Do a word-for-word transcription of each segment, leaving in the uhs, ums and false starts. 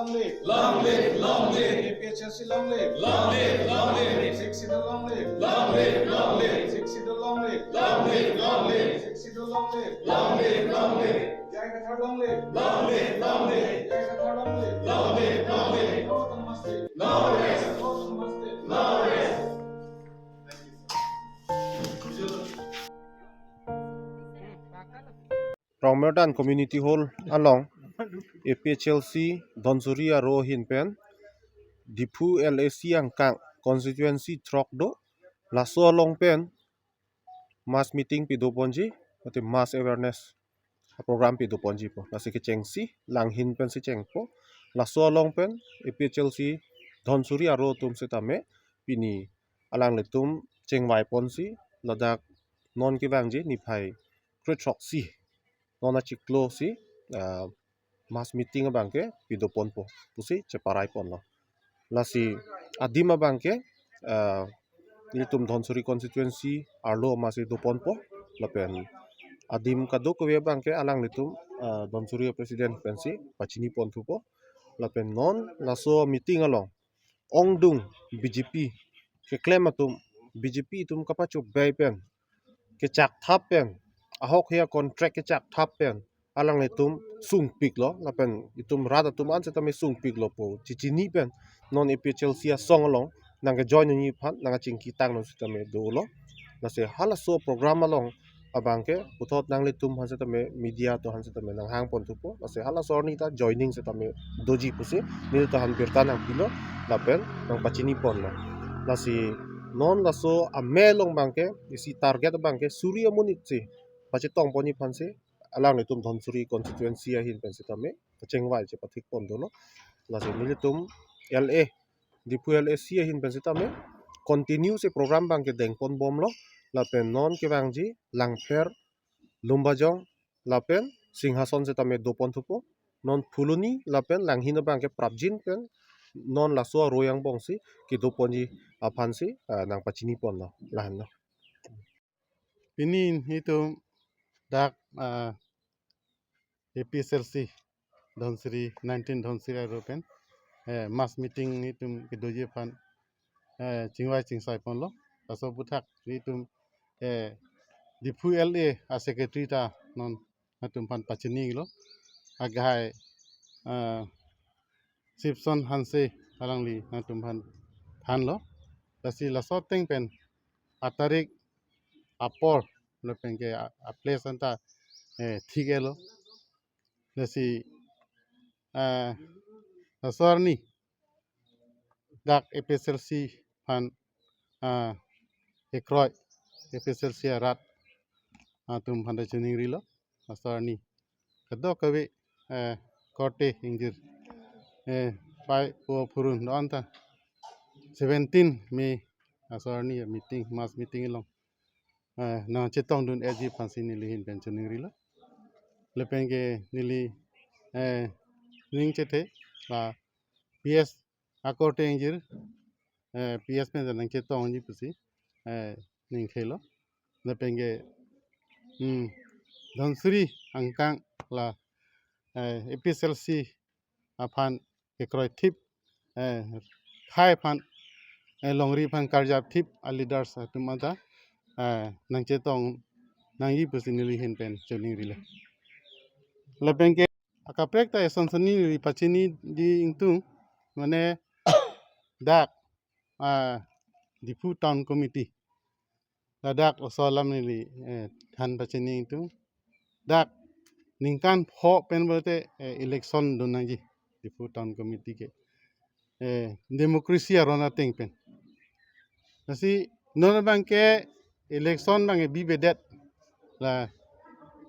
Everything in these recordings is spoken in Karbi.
Long live, long live. A P H L C long live. Long live, long live. Sixth Schedule long live. Long live, long live. Sixth Schedule long live. Long live, long live. Sixth Schedule long live. Long live, long live. J I Kathar long live. Long live, long live. J I Kathar long live. Long live, long live. No autonomous state. No rest. No autonomous state. No rest. Rongmerdan Community Hall along A P H L C Dhansiri aro ahin pen Diphu L A C angkang constituency throk do, laso along pen mass meeting pidoponji, mate mass awareness program pidoponji po. Lasi kechengsi, langhin pensi chengpo. Laso along pen A P H L C Dhansiri aro atum setame pini alanglitum chengvaiponsi, ladak non kevangji niphai kre throksi, non achiklo si, ah, mass meeting abangke pidoponpo pusi cheparaiponlo. Lasi adim abangke, ah, nelitum Dhansiri constituency arlo masi doponpo, lapen adim kadokave abangke alanglitum, ah, Dhansiri president pensi pachiniponthupo. Lapen non laso meeting along ongdung B J P keklem atum, B J P atum kapachobei pen, kechakthap pen, ahok hia contract kechakthap pen alanglitum sungpiklo, lapen itum rat atum an setame sungpiklo pu chechini pen non A P H L C asong along nangkejoin unji aphan nangkachingki tanglo setame dolo. Lasi halaso program along abangke puthot nanglitum aphan setame media atum aphan setame nanghangponthupo. Lasi halaso arni ta joining setame doji pusi neli ta aphan birta nangpilo, lapen nangpachiniponlo. Lasi non laso amei along abangke isi target abangke suri amonit si pachetongponji aphansi alanglitum Dhansiri constituency ahin pen setame kachingvai chepathikpon dolo. Lasi nelitum L A, Diphu L A C ahin pen setame continue si program abangke dengponbomlo. Lapen non kevangji Langpher, Lumbajong lapen Singhason setame doponthupo. Non Phuloni lapen Langhin abangke prapjin pen non laso aro angbongsi kedoponji aphansi, ah, nangpachiniponlo, lahenlo. Pini itum dak, ah, A P H L C Dhansiri, nineteen Dhansiri aro pen, eh, mass meeting itum kedoji aphan, eh, chingvai chingsaiponlo. Laso aphuthak itum, eh, Diphu L A a secretary ta non nangtum aphan pachinilo. Agahai, eh, Sipson Hanse alangli nangtum aphan thanlo. Lasi laso ateng pen atarik, apor, lapenke a, a place anta, eh, thik-etlo. Lasi, eh, laso arni dak A P H L C aphan, ah, kekroi, A P H L C arat atum aphan ta chiningrilo. Laso arni kadokave, eh, korte ingjir, eh, pai po phurun do-an ta seventeen May laso arni meeting, mass meeting along, eh, nangchetongdun-etji aphansi neli ahin pen chiningrilo. Lapenke neli, eh, ning chethe la P S akorte ingjir, eh, P S pen nangchetongji pusi, eh, ning khelo. Lapenke, hmm, Dhansiri angkang la, eh, A P H L C aphan kekroithip, eh, khei aphan, eh, longri aphan karjapthip a leaders atum anta, eh, nangchetong nangji pusi neli ahin pen chiningrilo. Lapenke akaprek ta eson soni neli pachiniji ingtung, mane dak, ah, Diphu Town Committee ladak oso alam neli, eh, than pachini ingtung. Dak ningkan pho pen pulote, eh, election dun nangji Diphu Town Committee ke, eh, democracy aron ateng pen. Lasi non abangke election abangke bibedet la,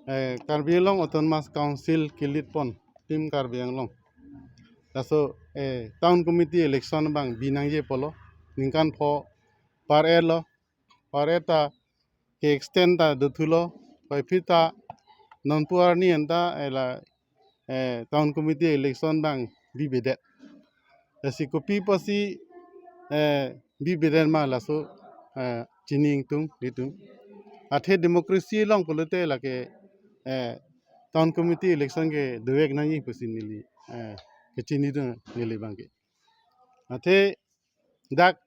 eh, Karbi Anglong Autonomous Council ke-lead pon Team Karbi Anglong. Laso, eh, Town Committee election abang binangji apotlo ningkan pho par-etlo, par-et ta ke-extend ta dothulo, puvoiphit ta nonpu arni anta, eh, la, eh, Town Committee election abang bibedet. Lasi kopi pusi, eh, bibedet ma laso, eh, chini ingtung itum. Athe democracy along pulote lake, eh, Town Committee election ke dovek nangji pusi neli, eh, kechinidun neli abangke. Athe dak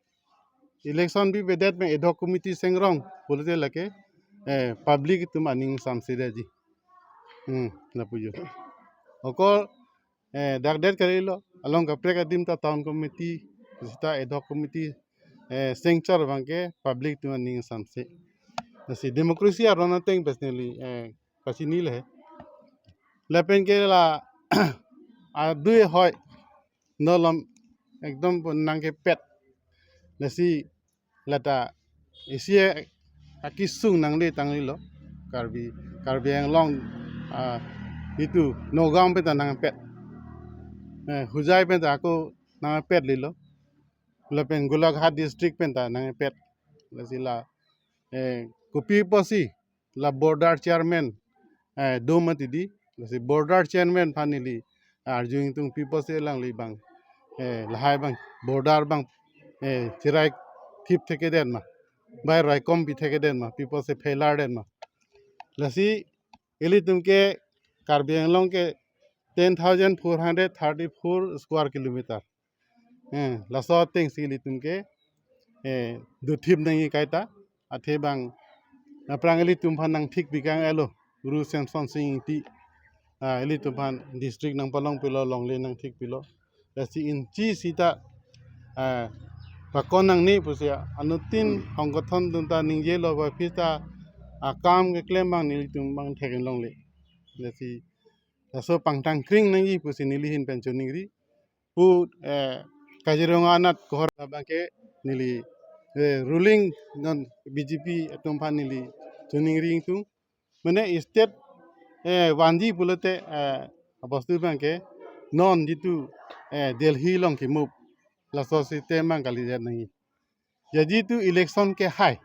election bipedet pen ad hoc committee sengrong pulote lake, eh, public atum aning samse detji. Hmm, lapu jo. Okor, eh, dak det kalilo, along kaprek adim ta town committee, sita ad hoc committee, eh, sengchor abangke public atum aning samse. Lasi democracy aron ateng personally, eh, pachinilo he. Lapen ke la adui ahoi, nolom ekdom pon nangkepet. Lasi lata isi akesung nangle tanglelo. Karbi, Karbi Anglong, ah, itu Nagaon pen ta nangpet. Eh, Hojai pen ta ako nangpetlelo. Lapen Golaghat district pen ta nangpet. Lasi la, eh, kopi apotsi la border chairman, eh, do mati di. Lasi border chairman aphan neli arju ingtung, pi apotsi alangli abang, eh, lahai abang border abang, eh, cherai thip thekthe det ma, bai raikom pi thekthe det ma, pi apotsi failure det ma. Lasi ilitum ke Karbi Anglong ke ten thousand four hundred thirty-four square kilometer. Eh, laso atengsi ilitum ke, eh, dothip nangji kaita, athe abang aphrang ilitum aphan nangthik pikang elo, Ru Semson Sing Ingti, ah, ilitum aphan district nangpalongpilo, longle nangthikpilo. Lasi inchi sita, ah, pakon nangne pusi anuttin hongkothon atum ta ningjelo, ba phista akam keklem abang nelitum abang theklongle. Lasi laso pangthang kring nangji pusi neli ahin pen choningri. Pu, eh, Kaziranga anat kohor abangke neli, eh, ruling non B J P atum aphan neli choningri ingtung. Mane state, eh, vanji pulote, eh, abostu abangke non jitu, eh, Delhi along ke move, laso system abang kalidet nangji. Jadi tu election kehai,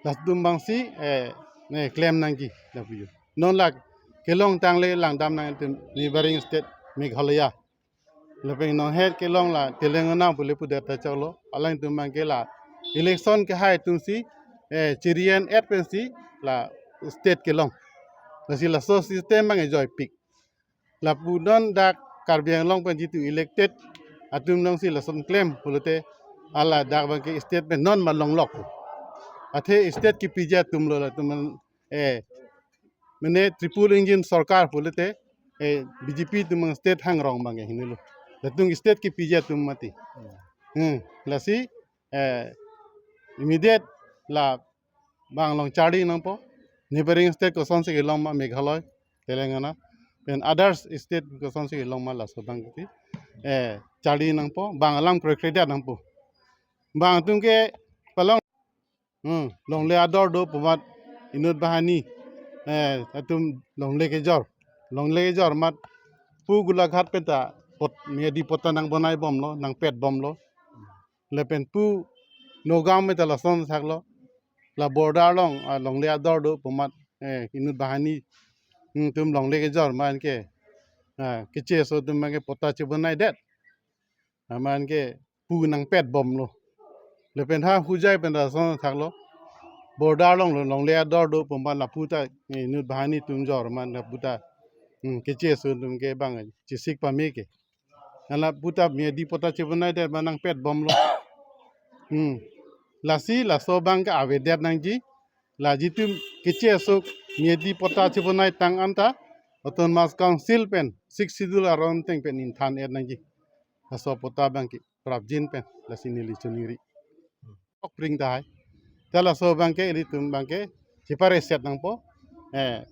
latum abangsi, eh, ne klem nangji, lapu jo. Non la kelong tangle langdam nang itum neighboring state Meghalaya. Lapen non het kelong la Telangana pule pudet ta choklo. Alangtum abangke la election kehai atumsi, eh, chiri-en-et pensi la state kelong. Lasi laso system abang ejoipik. Lapu non dak Karbi Anglong pen jitu elected atum nangsi lason klem pulote, ala dak abangke state pen non malonglok. Athe state kepiji atumlo latum, eh, mane triple engine sorkar pulote, eh, B J P atum abang state hangrong abangke hinilo. Latum state kepiji atum mati. Hmm, lasi, eh, immediate la abang along charli nangpo. Neighboring state kosonsi kelong ma, Meghalaya, Telangana, pen others state kosonsi kelong ma, laso abangke, eh, charli nangpo, abang alam kroikredet nangpo. Abang atum ke palong, hmm, longle ador do pu amat inut banghini, eh, atum longle kejor. Longle kejor amat pu Golaghat pen ta pot, Miyadi patta nangbonaibomlo, nangpetbomlo. Lapen pu Nagaon pen ta lason saklo. La border along, ah, longle ador do pu amat, eh, inut banghini, hmm, atum longle kejor amat ke, ah, kecheso atum abangke patta chebonaidet. Amat ke pu nangpetbomlo. Lapen ha Hojai pen ta lason saklo. Border along lo, longle ador do pu amat lapu ta, eh, inut banghini atum jor amat lapu ta, hmm, kecheso atum ke abang chesik pame ke. Hala puta Miyadi patta chebonaidet amat nangpetbomlo. Hmm. Lasi laso abangke avedet nangji. La jitu kecheso Miyadi patta chebonaitang anta Autonomous Council pen Sixth Schedule aron ateng pen ingthan-et nangji. Laso patta abangke prapjin pen, lasi neli choningri. Okpring tahai. Te laso abangke ilitum abangke chepareset nangpo. Eh,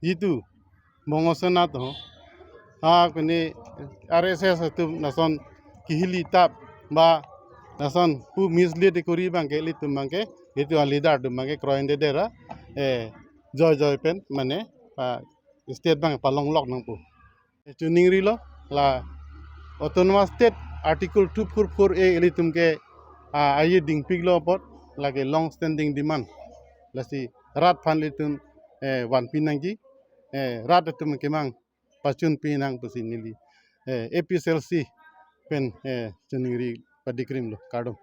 jitu Mongo Sena to. Ha, kuni R S S atum lason kehili tap ba lason pu mislead kori abangke ilitum abangke, ilitum aleader atum abangke kroidedera, eh, joi joi pen mane, ah, state abang palonglok nangpo. Chuningrilo la Autonomous State Article two four four A ilitum ke, ah, aye dingpiklo apot, lake long standing demand. Lasi rat aphan ilitum, eh, vanpi nangji, eh, rat atum kemang pachunpi nang pusi neli, eh, A P H L C pen, eh, chuningri padikrimlo, kardom.